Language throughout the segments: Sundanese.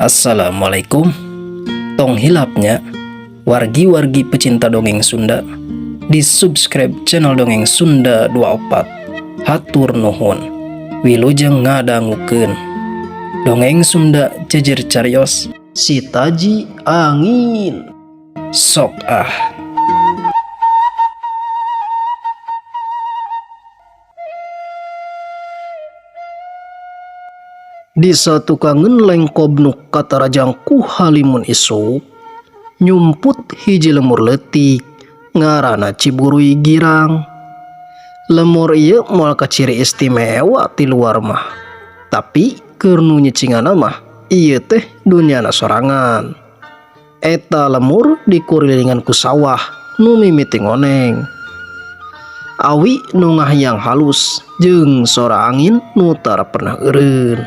Assalamualaikum. Tong hilap nya, wargi-wargi pecinta dongeng Sunda, di subscribe channel Dongeng Sunda 24. Hatur nuhun. Wilujeng ngadangukeun Dongeng Sunda Jejer Carios Si Taji Angin. Sok ah. Di satukangeun lengkob nu katarajang ku halimun isuk, nyumput hiji lemur leutik ngaranna Ciburuy Girang. Lemur ieu moal kaciri istimewa ti luar mah, tapi keur nu nyicinganna mah ieu teh dunyana sorangan. Eta lemur dikurilingan ku sawah nu mimiti ngoneng. Awi nu ngahiang halus jeung sora angin nu tara pernah eureun.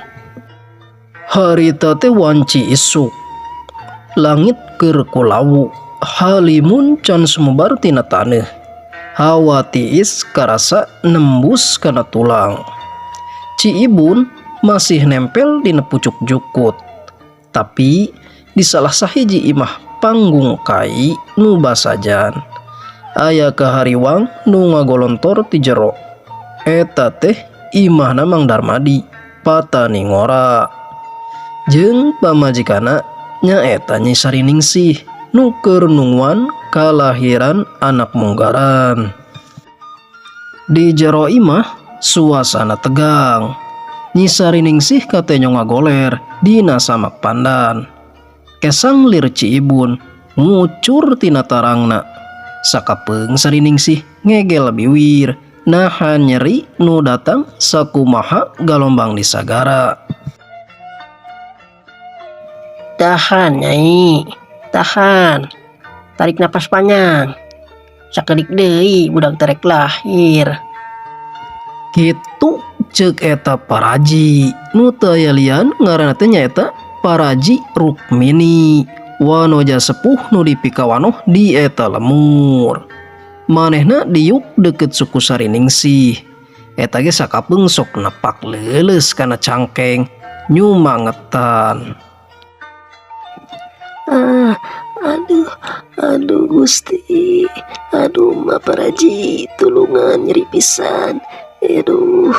Harita teh wanci isuk. Langit keur kulawu, halimun can sumebar tina taneuh. Hawa tiis karasa nembus kana tulang. Ci Ibun masih nempel dina pucuk jukut. Tapi di salah sahiji imah panggung kai nu basajan, aya kahariwang nu ngagolontor ti jero. Eta teh imahna Mang Darmadi, patani ngora. Jeung pamajikanna nyaeta Nyi Sariningsih nu keur nungguan kalahiran anak munggaran. Di jero imah suasana tegang. Nyi Sariningsih katenyo ngagoler dina samak pandan. Kesang lir Ci Ibun ngucur tina tarangna. Sakapeung Sariningsih ngegel biwir nahan nyeri nu datang sakumaha galombang di sagara. Tahan, Nyai. Tahan. Tarik napas panjang. Sakedik deui budak terek lahir. Kitu ceuk eta paraji. Nu teu aya lian ngaranna teh nyaeta Paraji Rukmini. Wanoja sepuh nu dipikawanoh di eta lemur. Manehna diuk deket suku Sariningsih. Eta ge sakapeung sok nepak leuleus kana cangkeng nyumangetan. Ah, aduh, aduh Gusti. Aduh, Ma Paraji, tulungan nyeri pisan. Aduh,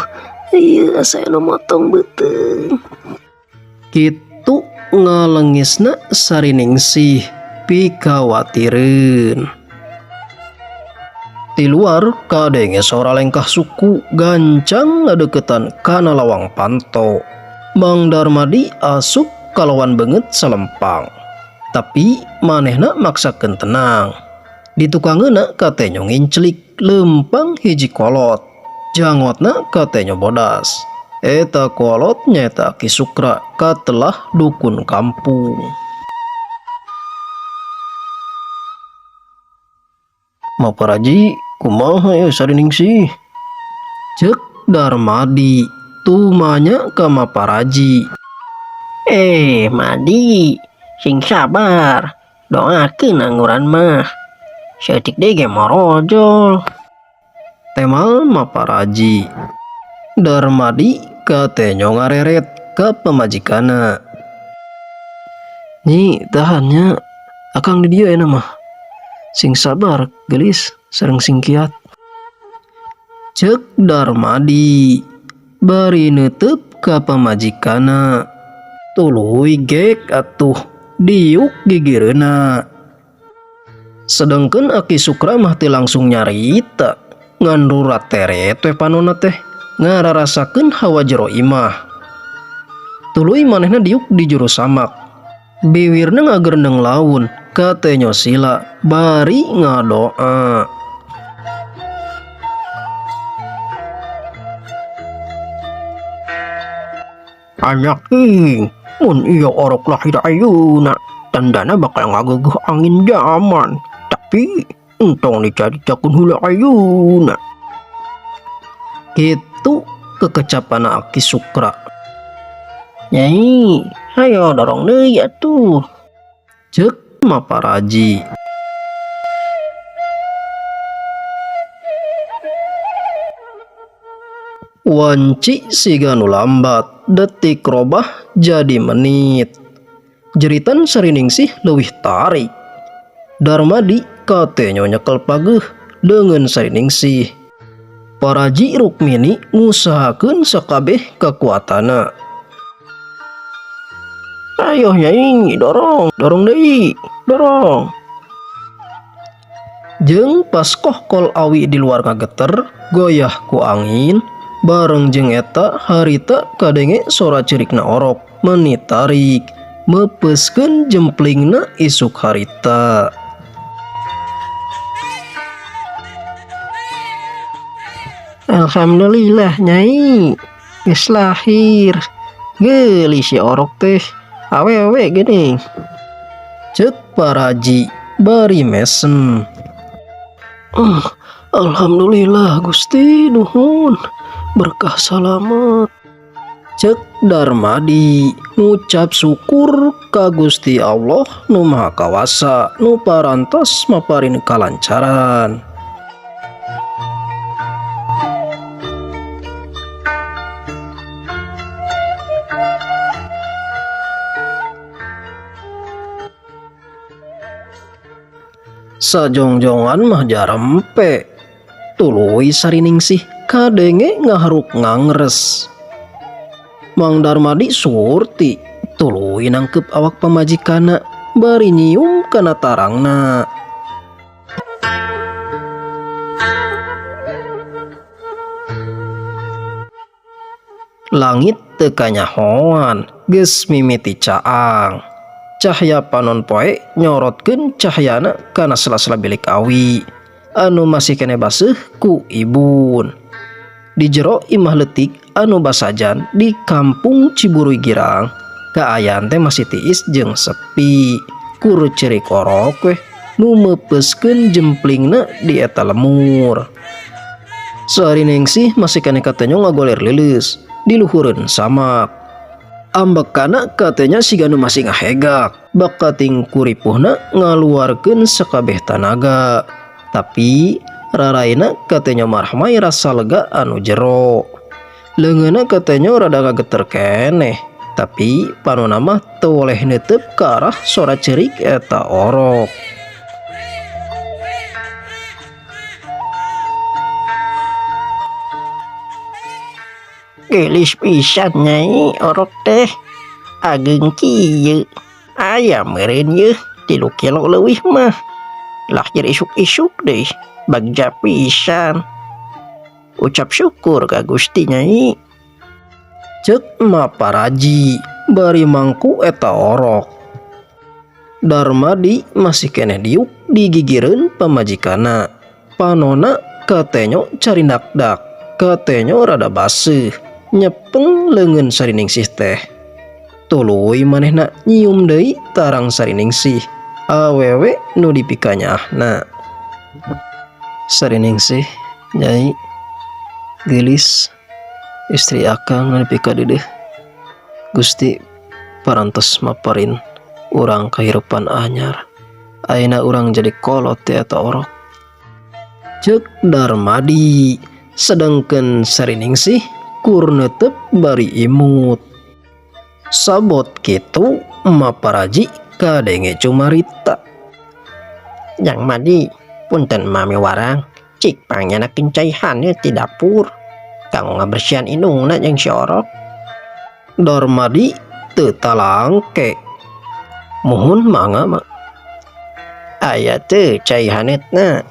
ieu asa anu motong beuteung. Kitu ngalengisna Sariningsih pikawatireun. Ti luar kadenge sora lengkah suku gancang ngadeukeutan kana lawang panto. Mang Darmadi asup kalawan beungeut salempang. Tapi manehna maksakeun tenang. Di tukangeuna katenyo nginclik lempang hiji kolot. Jangotna katenyo bodas. Eta kolot nyaeta Ki Sukra katelah dukun kampung. Ma Paraji kumaha ya Sariningsih? Ceuk Darmadi tumanya ka Ma Paraji. Madi, sing sabar. Doakeun angguran mah. Saeutik deui ge morojol. Temal Ma Paraji. Darmadi katenyo ngareret ka pamajikanna. Nyi, tahan nya. Akang di dieu ena mah. Sing sabar, geulis, sareng sing kiat. Ceuk Darmadi bari neuteub ka pamajikanna. Tuluy gek atuh diuk gigireuna. Sedengkeun Aki Sukra mah teu langsung nyarita, ngan rurat teret we panonna teh ngararasakeun hawa jero imah. Tuluy manehna diuk di jero samak. Biwirna ngagerendeng laun katenyo sila bari ngadoa. Anak ing, mun ieu orok lahir ayeuna, tandana bakal ngageuguh angin zaman. Tapi entong dicaritakeun heula ayeuna. Kitu kekecapan Aki Sukra. Nyai, hayo dorong deui atuh. Ceuk Ma Paraji. Wanci siga nu lambat, detik robah jadi menit. Jeritan Sariningsih leuwih tarik. Darmadi katenyo nyekel pageuh deungeun Sariningsih. Paraji Rukmini ngusahakeun sakabeh kakuatanna. Ayo Nyai, dorong, dorong deui, dorong. Jeung pas kohkol awi di luar ngageter goyah ku angin, bareng jeung eta harita kadenge sora cerikna orok meni tarik meupeuskeun jemplingna isuk harita. Alhamdulillah Nyai, geus lahir. Geulis si orok teh, awewe geuning. Ceuk Paraji bari mesem. Alhamdulillah Gusti, nuhun berkah salamet. Ceuk Darmadi ngucap syukur ka Gusti Allah nu Maha Kawasa nu parantos maparin kalancaran. Sajongjongan mah jarempe. Tuluy Sariningsih kadenge ngaharuk ngangres. Mang Darmadi surti tuluy nangkep awak pamajikanna bari nyium kana tarangna. Langit teu kanyahoan geus mimiti caang. Cahya panon poe nyorotkeun cahyana kana sela-sela bilik awi anu masih kene baseuh ku ibun. Di jero imah leutik anu basajan di kampung Ciburuy Girang, kaayaan teh masih tiis jeung sepi. Kur ceurik orok weh nu meupeuskeun jemplingna di eta lemur. Sariningsih masih kene katenyo ngagoler leuleus di luhureun samak. Ambekana katanya siga nu masih ngahegak, bakating kuripuhna ngaluarkeun sakabeh tanaga. Tapi raraina katanya marahmai rasa lega anu jero. Leungeunna katanya rada ngageter keneh, tapi panona mah teu woleh neuteup ka arah sora ceurik eta orok. Geulis pisan Nyai orok teh, ageung kieu. Aya meureun yeuh 3 kilo leuwih mah. Lahir isuk-isuk deui, bagja pisan. Ucap syukur ka Gusti Nyai. Ceuk Ma Paraji bari mangku eta orok. Darmadi masih keneh diuk digigireun pamajikanna. Panona katenyo carindak-dak, katenyo rada baseuh, nyepeng leungeun Sariningsih teh. Tuluy manehna nyium deui tarang Sariningsih, awewe nu dipikanyaahna. Sariningsih, Nyai, geulis, istri akang nu dipikadeudeeh. Gusti parantos maparin urang kahirupan anyar. Ayeuna urang jadi kolot ti eta orok. Ceuk Darmadi, sedengkeun Sariningsih kur neuteup bari imut. Sabot kitu Ma Paraji kadenge cumarita. Jang Madi, punten mami warang, cik pangyanakeun cai haneut ti dapur. Kanggo ngabersihan indungna jeung si orok. Darmadi teu talangke. Muhun mangga ma. Aya teu cai haneutna.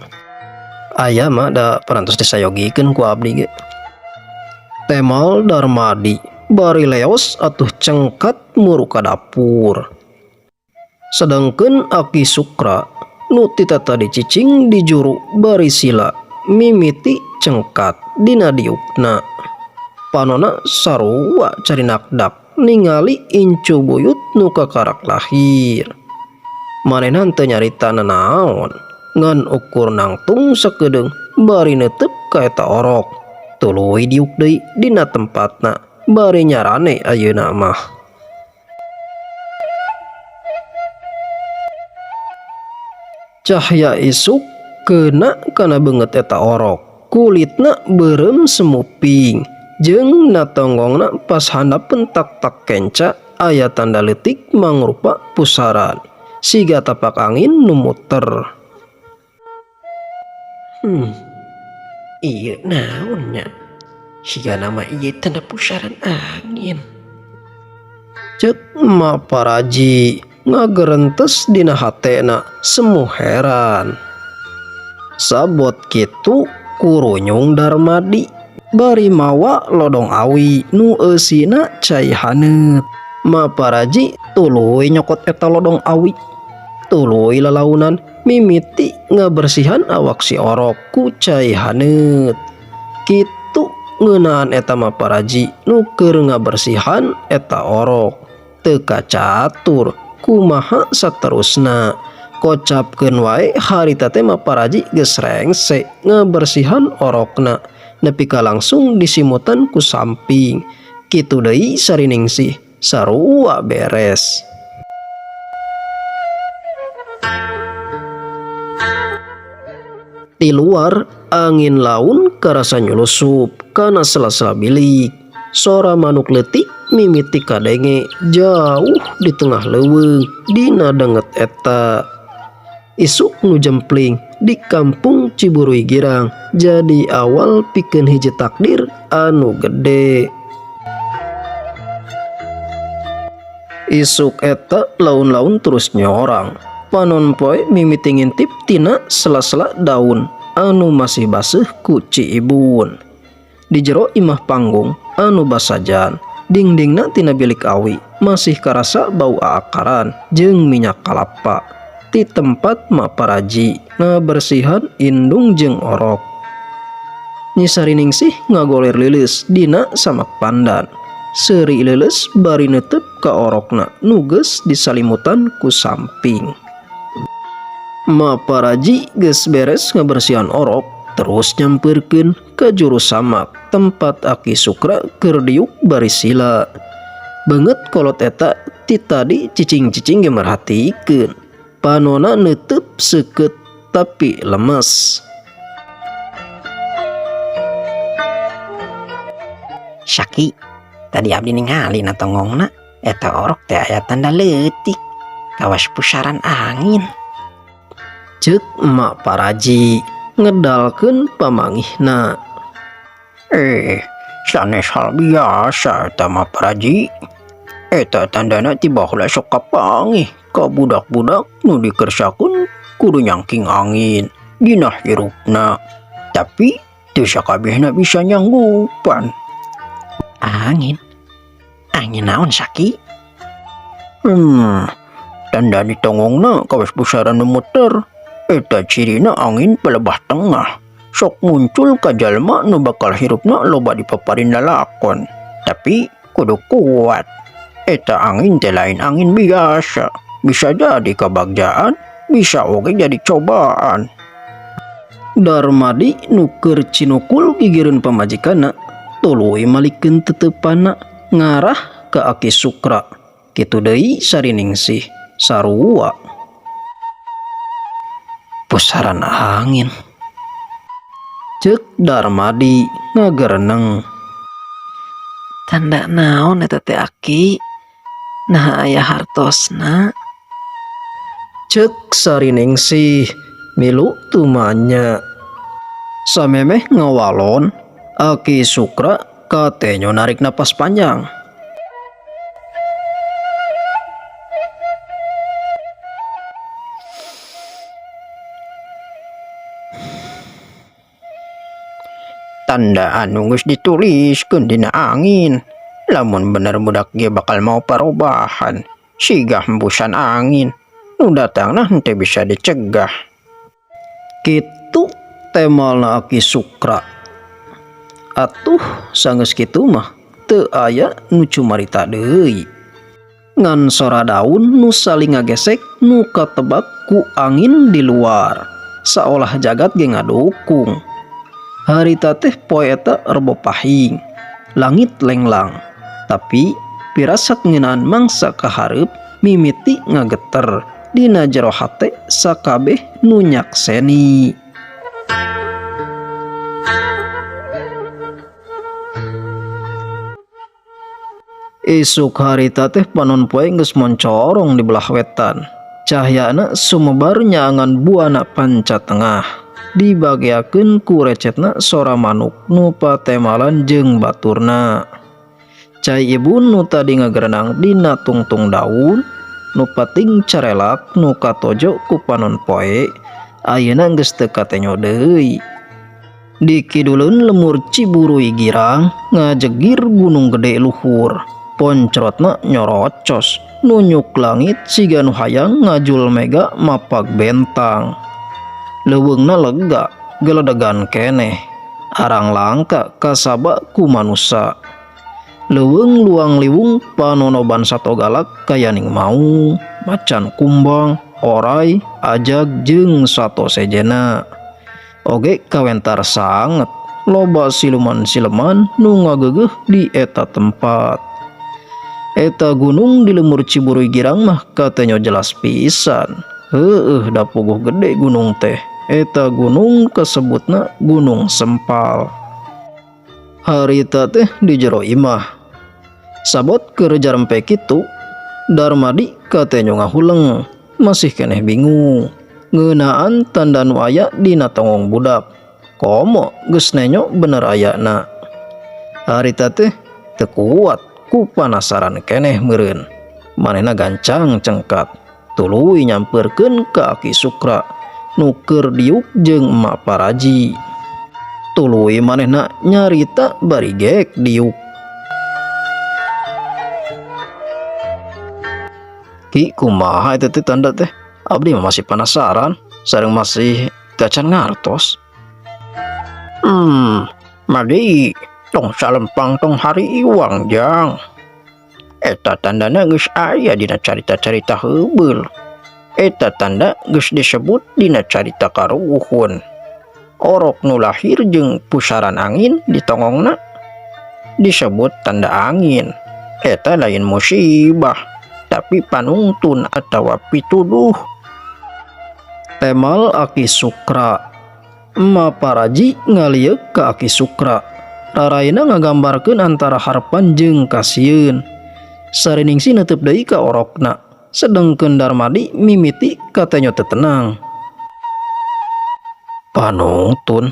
Aya mah da parantos disayogikeun ku abdi ge. Temal Darmadi bari leos atuh cengkat muru ka dapur. Sedangkeun Aki Sukra nu ti tadi cicing di juru bari sila mimiti cengkat dina diukna. Panona sarua carinakdak ningali incu buyut nu kakarak lahir. Manehna teu nyarita nanaon, ngan ukur nangtung sakedeung bari neuteup ka eta orok. Tuluy diuk deui dina tempatna bari nyarane ayeuna mah. Cahya isuk kena kana beungeut eta orok. Kulitna beureum semuping. Jeung na tonggongna pas handapeun tak-tak kenca aya tanda leutik mangrupa pusaran siga tapak angin nu muter. Ieu naon nya? Sigana mah ieu tanda pusaran angin. Cek Ma Paraji ngagerentes dina hatena semu heran. Sabot kitu kurunyung Darmadi bari mawa lodong awi nu eusina cai haneut. Ma Paraji tuluy nyokot eta lodong awi. Tuluy lalaunan mimiti ngabersihan awak si orok ku cai haneut. Kitu ngeunaan eta Ma Paraji nu keur ngabersihan eta orok. Teu kacatur kumaha saterusna. Kocapkeun wae harita teh Ma Paraji geus rengse ngabersihan orokna nepi ka langsung disimutan ku samping. Kitu deui Sariningsih sarua beres. Di luar angin laun karasa nyulusup kana sela-sela bilik. Sora manuk leutik mimiti kadenge jauh di tengah leuweung dina danget eta. Isuk nu jempling di kampung Ciburuy Girang jadi awal pikeun hiji takdir anu gede. Isuk eta laun-laun terus nyorang. Panon poe mimiti ngintip tina sela-sela daun anu masih baseuh ku ciibun. Di jero imah panggung anu basajan, dingdingna tina bilik awi masih karasa bau aakaran jeung minyak kalapa. Ti tempat Ma Paraji ngabersihan indung jeung orok. Nyi Sariningsih ngagoler leuleus dina samak pandan. Seuri leuleus bari neuteub ka orokna nu geus disalimutan ku samping. Ma Paraji geus beres ngabersihan orok terus nyampeurkeun ka juru samak tempat Aki Sukra keur diuk bari sila. Beungeut kolot eta ti tadi cicing-cicing ge merhatikeun. Panona neuteub seukeut tapi lemes. Saki, tadi abdi ningali na tonggongna eta orok teh aya tanda leutik kawas pusaran angin. Ceuk Ma Paraji ngedalkeun pamangihna. Sanes hal biasa eta Ma Paraji. Eta tandana ti baheula sok kapanggih ka budak-budak nu dikersakeun kudu nyangking angin dina hirupna. Tapi teu sakabehna bisa nyanggupan. Angin? Angin naon Saki? Tanda di tonggongna kawas pusaran nu muter. Eta cirina angin pelebah tengah. Sok muncul ka jalma nu bakal hirupna loba dipaparin lalakon. Tapi kudu kuat. Eta angin teh lain angin biasa. Bisa jadi kebagjaan, bisa oge jadi cobaan. Darmadi nu keur cinukul gigireun pamajikanna tuluy malikeun teuteupanna ngarah ka Aki Sukra. Kitu deui Sariningsih sarua. Pusaran angin. Ceuk Darmadi ngagereneng. Tanda naon eta teh Aki? Nah aya hartosna. Ceuk Sariningsih milu tumanya. Samemeh ngawalon, Aki Sukra katenyo narik napas panjang. Tanda anu geus dituliskeun dina angin. Lamun bener budak ge bakal mau perubahan. Siga hembusan angin. Nu datangna henteu bisa dicegah. Kitu temalna Aki Sukra. Atuh sanggeus kitu mah teu aya nu cumarita deui. Ngan sora daun nu saling ngagesek nu katebak ku angin di luar. Saolah jagat ge ngadukung. Harita teh poe eta rebo pahing. Langit lenglang. Tapi pirasat ngeunaan mangsa kahareup mimiti ngageter dina jero hate sakabeh nu nyakseni. Isuk harita teh panon poe geus moncorong di belah wetan. Cahyana sumebar nyaangan buana panca tengah. Dibageakeun ku recetna sora manuk nu patemalan jeung baturna. Cai ibun nu tadi ngagerenang dina tungtung daun, nu pating carelak nu katojo ku panon poe, ayeuna geus teu katenyo deui. Di kiduleun lemur Ciburuy Girang ngajegir gunung gede luhur. Poncrotna nyorocos nunyuk langit siga nu hayang ngajul mega mapag bentang. Leuweungna lega geledegan keneh arang langka kasaba ku manusa. Leuweung luang liwung panonoban sato galak kayaning maung, macan kumbang, orai, ajag jeung sato sejena. Oge kawentar sanget loba siluman-sileman nu ngageugeuh di eta tempat. Eta gunung di lemur Ciburuy Girang mah katenyo jelas pisan. Heueuh, da puguh gede gunung teh. Eta gunung kasebutna Gunung Sempal. Harita teh di jero imah. Sabot keur jarempe kitu, Darmadi katenyo ngahuleng, masih keneh bingung. Ngeunaan tanda nu aya dina tonggong budak. Komo geus nenyo bener ayana. Harita teh teu kuat ku panasaran keneh meureun. Manehna gancang cengkat, tuluy nyamperkeun ka Aki Sukra nu keur diuk jeung Emak Paraji. Tuluy manehna nyarita bari gek diuk. Ki, kumaha eta teh tanda teh? Abdi mah masih penasaran, sareng masih teu acan ngartos. Madi tong salempang tong hariwang jang. Eta tandana geus aya dina carita-carita heubeul. Eta tanda geus disebut dina carita karuhun. Orok nu lahir jeung pusaran angin di tongongna disebut tanda angin. Eta lain musibah, tapi panungtun atawa pituduh. Temal Aki Sukra. Emak Paraji ngalieuk ka Aki Sukra. Raraina ngagambarkeun antara harapan jeung kasieun. Sariningsih neuteub deui ka orokna. Sedengkeun Darmadi mimiti katenyo teu tenang. Panungtun.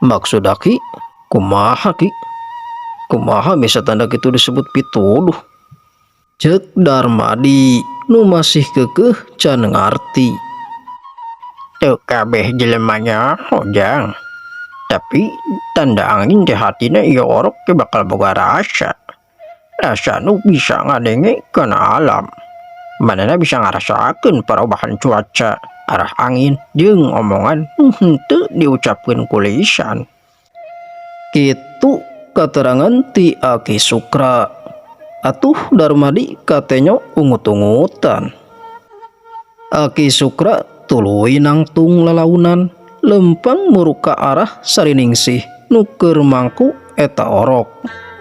Maksud Aki kumaha Ki? Kumaha bisa tanda kitu disebut pituduh? Ceuk Darmadi nu masih keukeuh can ngarti. Teu kabeh jelema nyaho jang. Tapi tanda angin di hatina ieu orok ge bakal boga rasa. Rasa nu bisa ngadenge kana alam. Manehna bisa ngarasakeun perubahan cuaca, arah angin jeung omongan nu henteu diucapkeun ku lisan. Kitu katerangan ti Aki Sukra. Atuh Darmadi katenyo ungut-ungutan. Aki Sukra tuluy nangtung lalaunan, lempang muruk ka arah Sariningsih nu keur mangku eta orok.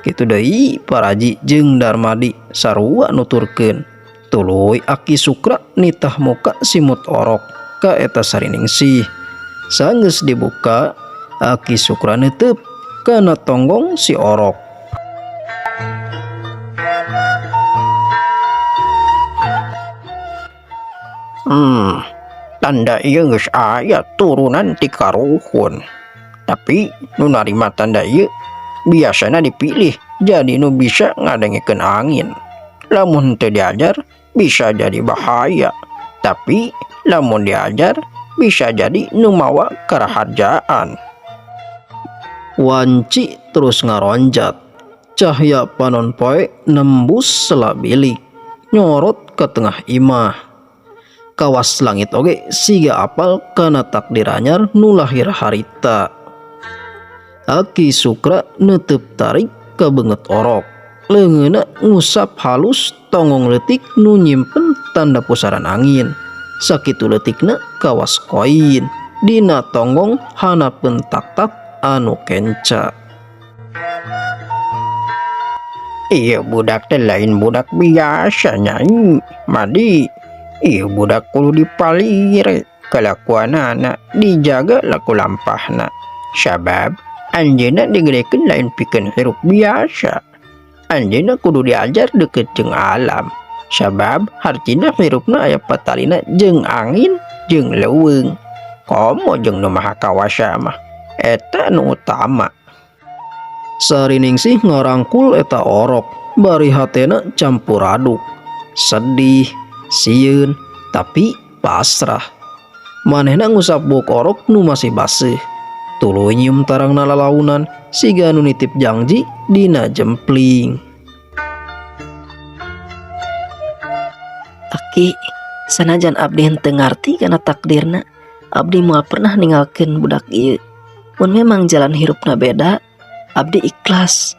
Kitu deui Paraji jeung Darmadi sarua nuturkeun. Tuluy Aki Sukra nitah muka simut orok ka eta Sariningsih. Sanggeus dibuka, Aki Sukra neuteub kana tonggong si orok. Tanda ieu geus aya turunan ti karuhun. Tapi nu narima tanda ieu biasana dipilih jadi nu bisa ngadengekeun angin. Lamun teu diajar bisa jadi bahaya. Tapi lamun diajar bisa jadi nu mawa karaharjaan. Wanci terus ngaronjat. Cahya panon poe nembus sela bilik, nyorot ke tengah imah. Kawas langit oge siga apal kana takdir anyar nu lahir harita. Aki Sukra neuteub tarik ka beungeut orok. Leungeunna ngusap halus tonggong leutik nu nyimpen tanda pusaran angin. Sakitu leutikna kawas koin dina tonggong hanapeun tak-tak anu kenca. Ieu budak teh lain budak biasa nyai. Madi, ieu budak kudu dipalire kalakuanana, dijaga laku lampahna. Sabab anjeunna digedekeun lain pikeun hirup biasa. Anjeunna kudu diajar deukeut jeung alam. Sabab hartina hirupna aya patalina jeung angin jeung leuweung. Komo jeung Nu Maha Kawasa mah. Eta nu utama. Sariningsih ngarangkul eta orok bari hatena campur aduk. Sedih, sieun, tapi pasrah. Manehna ngusap buuk orok nu masih baseuh. Tuluy nyium tarangna lalaunan siga nu nitip jangji dina jempling. Aki, sanajan abdi henteu ngarti kana takdirna, abdi moal pernah ninggalkeun budak ieu. Mun memang jalan hirupna beda, abdi ikhlas.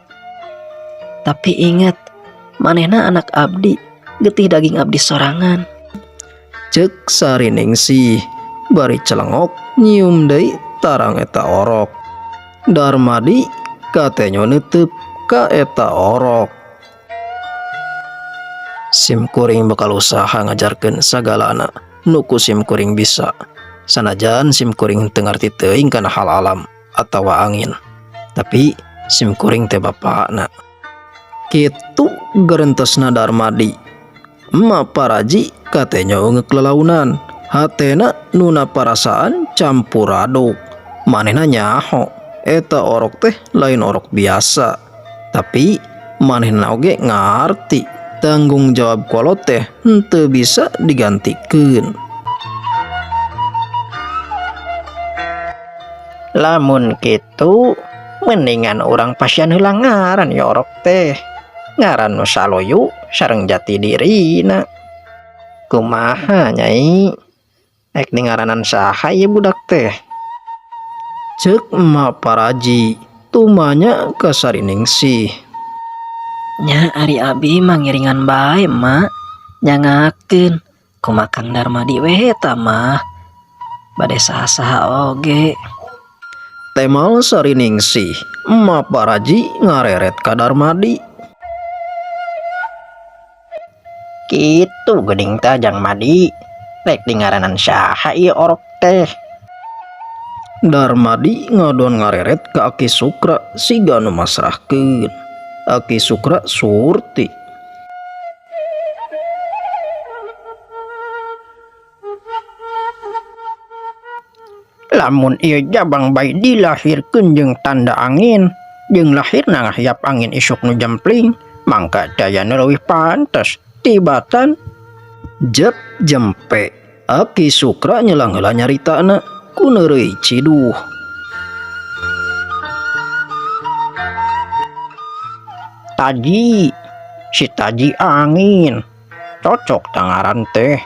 Tapi ingat, manehna anak abdi, getih daging abdi sorangan. Cek Sariningsih bari celengok nyium deui tarang eta orok. Darmadi katenyo neuteup ka eta orok. Sim kuring bakal usaha ngajarkeun sagalana nu ku sim kuring bisa. Sanajan sim kuring teu ngarti teuing kana hal alam atawa angin. Tapi sim kuring teh bapakna. Kitu gerentesna Darmadi. Emak Paraji katenyo eunggeuk lalaunan. Hatena nuna parasaan campur aduk. Manehna nyaho eta orok teh lain orok biasa. Tapi manehna oge ngarti tanggung jawab kolot teh henteu bisa digantikeun. Lamun kitu mendingan urang pasihan heula ngaran ya orok teh. Ngaran nu saloyu sareng jati dirina. Kumaha Nyai? Ek dingaranan saha ieu budak teh? Cek Emak Paraji tumanya ka Sariningsih. Nya ari abi mah ngiringan bae, Mak. Nyangakeun kumaha Kang Darmadi we eta mah. Bade saha-saha oge. Temal Sariningsih, Emak Paraji ngareret ka Darmadi. Kitu geuning teh Jang Madi. Rek dingaranan saha ieu orok teh? Darmadi ngadon ngareret ka Aki Sukra siga nu masrahkeun. Aki Sukra surti. Lamun ieu jabang bayi dilahirkeun jeung tanda angin, jeung lahirna ngahayap angin isuk nu jempling, mangka dayana leuwih pantes tibatan. Jep jempe. Aki Sukra nyelang heula nyaritana ku neureuy ciduh. Taji, si Taji angin, cocok tangaran teh.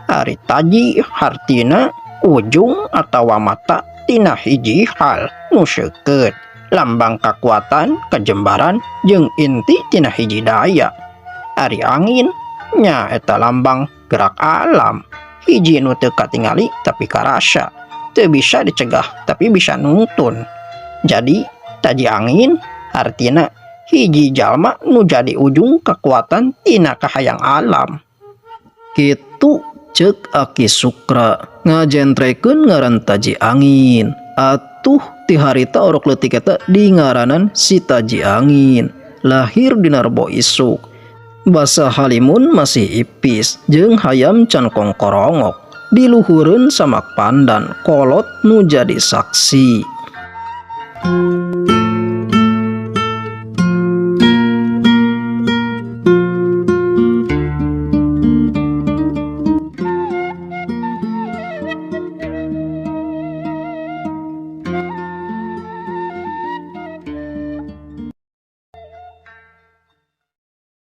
Ari taji hartina ujung atawa mata tina hiji hal nu seukeut, lambang kakuatan, kajembaran, jeung inti tina hiji daya. Ari angin nya eta lambang gerak alam, hiji nu teu katingali tapi karasa, teu bisa dicegah tapi bisa nungtun. Jadi taji angin artina hiji jalma nu jadi ujung kekuatan tina kahayang alam. Kitu cek Aki Sukra ngajentrekeun ngaran Taji Angin. Atuh ti harita orok leutik eta dingaranan si Taji Angin. Lahir dina Rebo isuk. Basa halimun masih ipis jeung hayam can kongkorongok. Diluhureun samak pandan kolot nu jadi saksi.